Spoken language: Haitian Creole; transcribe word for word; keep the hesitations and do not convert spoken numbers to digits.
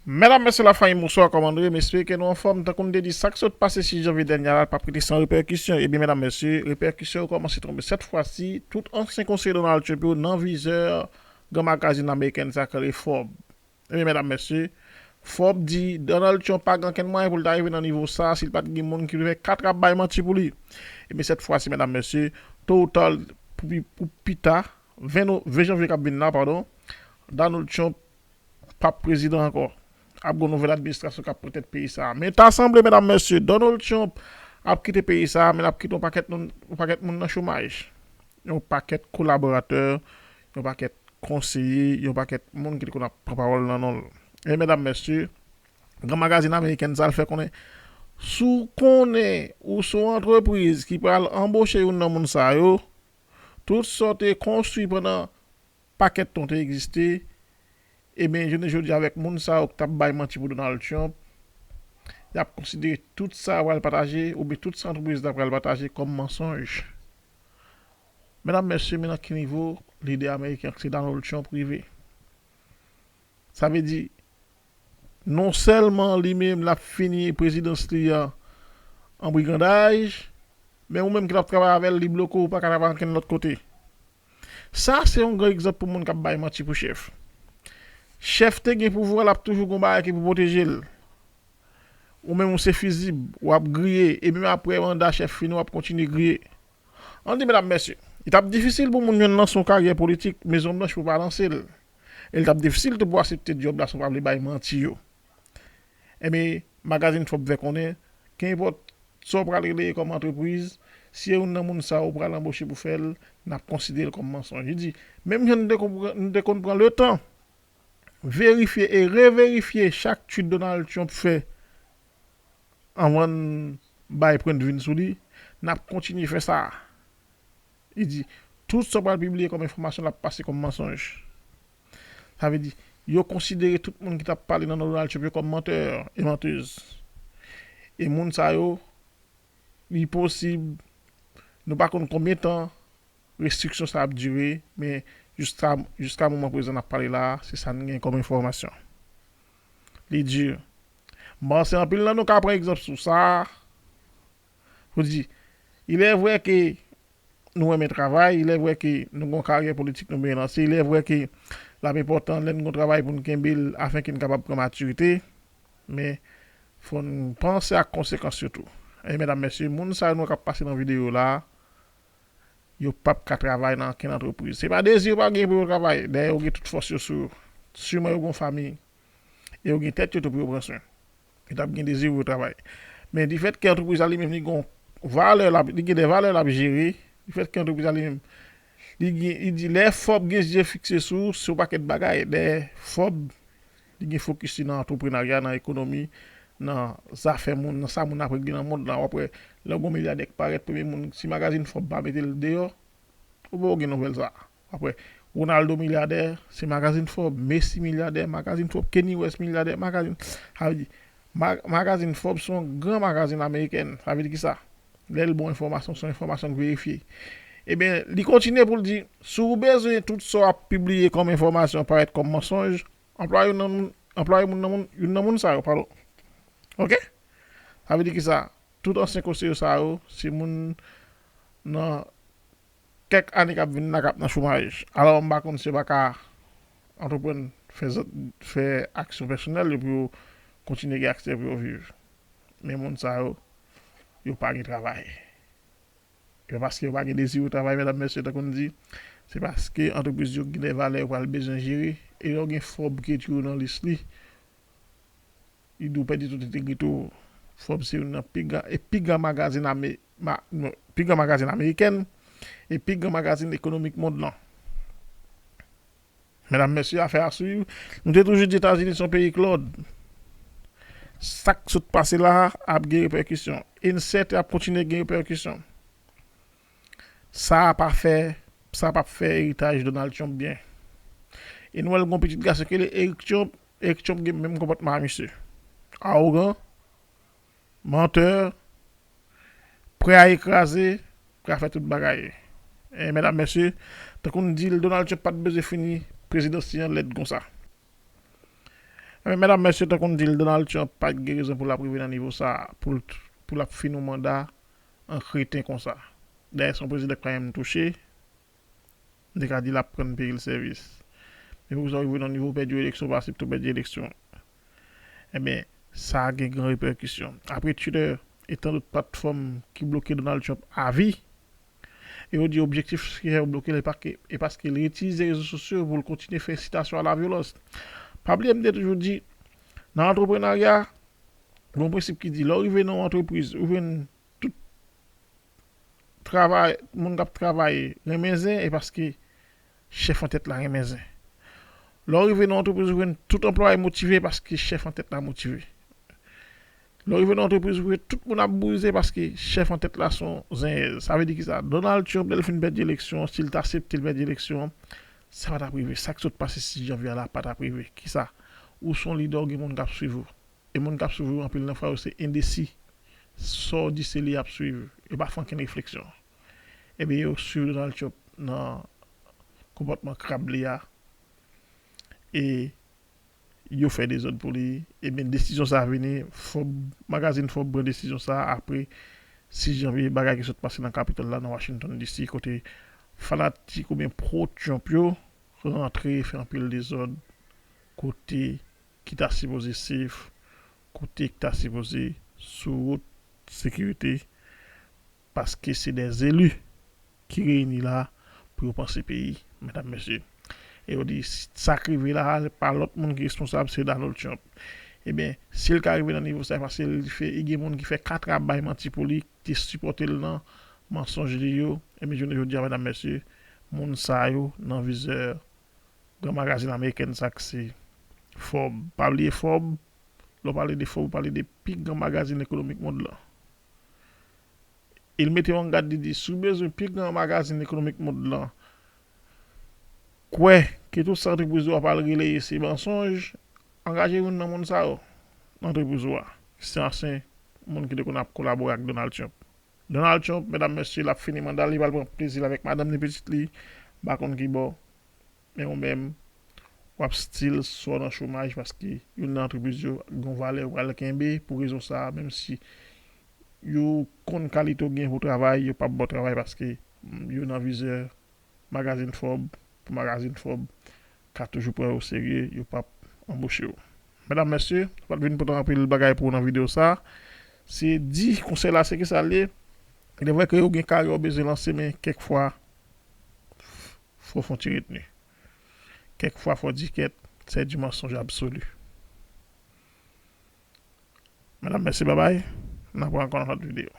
Medam, mesye, lafanmi, bonswa, kòman nou ye? M espere ke nou anfòm. Tankou m te di, sa k sot pase sis janvye dènye a la, l p ap rete san repèkisyon. Ebyen, medam, mesye, repèkisyon yo kòmanse tonbe. Sèt fwa si, tout ansyen konseye Donald Trump yo nan vizè gran magazin ameriken sa k rele Forbes. Ebyen, medam, mesye, Forbes di Donald Trump pa gen okenn mwayen pou l ta rive nan nivo sa si l pa t gen moun ki vle fè katra bay manti pou li. Ebyen, sèt fwa si, medam, mesye, to ou ta, pou, pou pita, ven no-, ven janvye k ap vin la, padon, Donald Trump p ap prezidan ankò. Ap gen yon nouvèl administrasyon k ap pran tèt peyi sa a. Men ta sanble, medam, mesye, Donald Trump ap kite peyi sa a, men l ap kite yon pakèt moun, yon pakèt moun nan chomaj. Yon pakèt kolaboratè, yon pakèt konseye, yon pakèt moun ki te konn ap pran pawòl nan non l. E medam, mesye, gran magazin ameriken sa a fè konnen, si w konnen ou se yon antrepriz ki pral anboche youn nan moun sa yo, tout sa w te konstwi pandan pakèt tan w te egziste, ebyen, jounen jodi a, avèk moun sa yo k t ap bay manti pou Donald Trump, y ap konsidere tout sa yo pral pataje, oubyen tout sa antrepriz la pral pataje kòm mansonj. Medam, mesye, men nan ki nivo lidè ameriken an, ki se Donald Trump, rive? Sa vle di, non sèlman li menm l ap fini prezidans li an an brigandaj, men ou menm ki t ap travay avè l, li bloke w, ou pa ka travay ankenn lòt kote. Sa se yon gran egzanp pou moun k ap bay manti pou chèf. Chèf te gen pouvwa, l ap toujou gen yon bagay ki pou pwoteje l. Ou menm ou se fizib, w ap griye, e menm apre manda chèf fini, w ap kontinye griye. Ann di, medam, mesye, li t ap difisil pou moun jwenn lanse yon karyè politik Mezon Blanch pou pa lanse l. E li t ap difisil tou pou aksepte djòb la si w pa vle bay manti yo. Ebyen, magazin Forbes fè konnen, kenenpòt sa w pral kreye kòm antrepriz, si se youn nan moun sa yo pral anboche pou fè l, n ap konsidere l kòm mansonj. Li di, menm jan nou te konn pran, nou te konn pran letan verifye e reverifye chak tweet Donald Trump fè anvan n bay pwennvi n sou li, n ap kontinye fè sa. Li di, tout sa w pral pibliye kòm enfòmasyon, l ap pase kòm mansonj. Sa vle di, yo konsidere tout moun ki t ap pale nan non Donald Trump yo kòm mantè e mantèz. E moun sa yo, li posib, nou pa konn konbyen tan restriksyon sa ap dire, men jiska, jiska moman prezan n ap pale la a, se sa n gen kòm enfòmasyon. Li di, m panse anpil nan nou ka pran egzanp sou sa, pou di, il est vrai ke nou renmen travay, il est vrai ke nou gen yon karyè politik nou bezwen lanse, il est vrai ke l ap enpòtan lè n gen yon travay pou n kenbe l afenke n kapab pran matirite, men fò n panse ak konsekans yo tou. E medam, mesye, moun sa yo nou wè k ap pase nan videyo la a, yo p ap ka travay nan ankenn antrepriz. Se pa dezi yo pa gen pou yo travay, dayè yo gen tout fòs yo sou yo. Siman yo gen yon fanmi, e yo gen tèt yo tou pou yo pran swen. Yo t ap gen dezi pou yo travay. Men difèt ke antrepriz la li menm li gen yon valè l ap, li gen de valè l ap jere, difèt ke antrepriz la li menm, li gen, li di lè Forbes gen zye fikse sou, sou yon pakèt bagay, dayè Forbes, li gen fokis li nan antreprenarya, nan ekonomi, nan zafè moun, nan sa moun ap regle nan mond lan. W ap wè, lè w gen yon milyadè k parèt, premye moun, si magazin Forbes pa mete l deyò, ou poko gen nouvèl sa. W ap wè, Ronaldo milyadè, se magazin Forbes, Messi milyadè, magazin Forbes, Kanye West milyadè, magazin. Sa vle di, ma-, magazin Forbes se yon gran magazin ameriken. Sa vle di kisa? Lè l ba w enfòmasyon, se yon enfòmasyon k verifye. Ebyen, li kontinye pou l di, si w bezwen tout sa w ap pibliye kòm enfòmasyon parèt kòm mansonj, anplwaye youn nan moun, anplwaye moun nan moun, youn nan moun sa yo, padon. Oke? Sa vle di kisa? Tout ansyen konseye sa yo, se moun nan kèk ane k ap vin la k ap nan chomaj. Alò, m pa konn si yo pa ka antreprann fè zòt, fè aksyon pèsonèl yo pou yo kontinye gen aksè pou yo viv. Men moun sa yo, yo pa gen travay. E paske yo pa gen dezi pou travay, medam, mesye, tankou n di, se paske antrepriz yo gen de valè yo pral bezwen jere, e lè w gen Forbes ki etire w nan lis li, li di w pèdi tout entegrite w. Forbes se youn nan pi gran, e pi gran magazin ame-, ma-, non, pi gran magazin ameriken, e pi gran magazin ekonomik mond lan. Medam, mesye, afè a swiv. Nou te toujou di Etazini se yon peyi k lòd. Sa k sot pase la a ap gen repèkisyon. E n sèten ap kontinye gen repèkisyon. Sa a pa fè, sa p ap fè eritaj Donald Trump byen. E nou wè l gen yon pitit gason ki rele Eric Trump. Eric Trump gen menm konpòtman a misye. Awogan, mantè, prè a ekraze, prè a fè tout bagay. E medam, mesye, tankou n di l, Donald Trump pa t bezwen fini prezidans li an lèd konsa. Men medam mesye, tankou n di l, Donald Trump pa t gen rezon pou l ap rive nan nivo sa a, pou l pou l ap fini yon manda an kreten konsa. Dayè se yon prezidan k pa menm touche, m te ka di l ap rann peyi l sèvis. Men pou sa w rive nan nivo pèdi yon eleksyon, pa sipto pèdi eleksyon. Ebyen, sa gen gran repèkisyon. Apre Twitter e tan dòt platfòm ki bloke Donald Trump avi, e yo di objektif ki fè yo bloke l e paske, e paske l itilize rezo sosyo pou l kontinye fè ensitasyon a la vyolans. Pa bliye m te toujou di, nan antreprenarya, gen yon prensip ki di, lè w rive nan yon antrepriz, ou jwenn tout travay, moun k ap travay renmen zen, e paske chèf antèt la renmen zen. Lè w rive nan yon antrepriz, ou jwenn tout anplwaye motive paske chèf antèt la motive. Lè w rive nan yon antrepriz, ou jwenn tout moun ap bouze paske chèf antèt la se yon zenyèz. Sa vle di kisa? Donald Trump, lè l fin pèdi eleksyon, si l t aksepte l pèdi eleksyon, sa pa t ap rive. Sa k sot pase sis janvye a la pa t ap rive. Kisa? Ou se yon lidè, ou gen moun k ap swiv ou. E moun k ap swiv ou, anpil nan fwa yo se endesi. Sa w di se li y ap swiv. Yo pa fè ankenn refleksyon. Ebyen, yo swiv Donald Trump nan konpòtman krab li a. E yo fè dezòd pou li. Ebyen, desizyon sa a vini, Forbes, magazin Forbes pran desizyon sa a apre sis janvye, bagay ki sot pase nan Kapitòl la, nan Washington D C, kote fanatik oubyen pro-Trump yo rantre fè anpil dezòd, kote ki ta sipoze safe, kote ki ta sipoze sou wout sekirite, paske se de eli ki reyini la pou yo panse peyi, medam, mesye. E yo di, sa k rive la a, pa lòt moun ki responsab, se Donald Trump. Ebyen, si l ka rive nan nivo sa a, paske li fè, li gen moun ki fè kat rap bay manti pou li, ki te sipòte l nan mansonj li yo, ebyen, jounen jodi a, medam, mesye, moun sa yo nan vizè gran magazin ameriken sa k se Forbes. Pa bliye Forbes, lè w pale de Forbes, ou pale de pi gran magazin ekonomik mond lan. E l mete yo an gad, li di, si w bezwen pi gran magazin ekonomik mond lan kwè ke tout sa antrepriz ou a pral releye se mansonj, angaje youn nan moun sa yo nan antrepriz ou a. Se ansyen moun ki te konn ap kolabore ak Donald Trump. Donald Trump, medam, mesye, l ap fini manda l, li pral pran plezi l avèk madanm li, pitit li, m pa konn ki bò. Men ou menm, w ap still swa nan chomaj paske youn nan antrepriz yo gen yon valè ou pral kenbe pou rezon sa a, menm si yo konn kalite w gen pou travay, yo p ap ba w travay paske, mm, yo nan vizè magazin Forbes, pou magazin Forbes ka toujou pran yo serye, yo p ap anboche w. Medam, mesye, m pa t vin pote anpil bagay pou w nan videyo sa a. Se di konsèy la, se kisa l ye. Il est vrai ke ou gen karyè w bezwen lanse, men kèk fwa, fò w fè yon ti retni. Kèk fwa, fò w di kèt, c'est du mensonge absolu. Medam, mesye, babay. N ap wè ankò nan lòt videyo.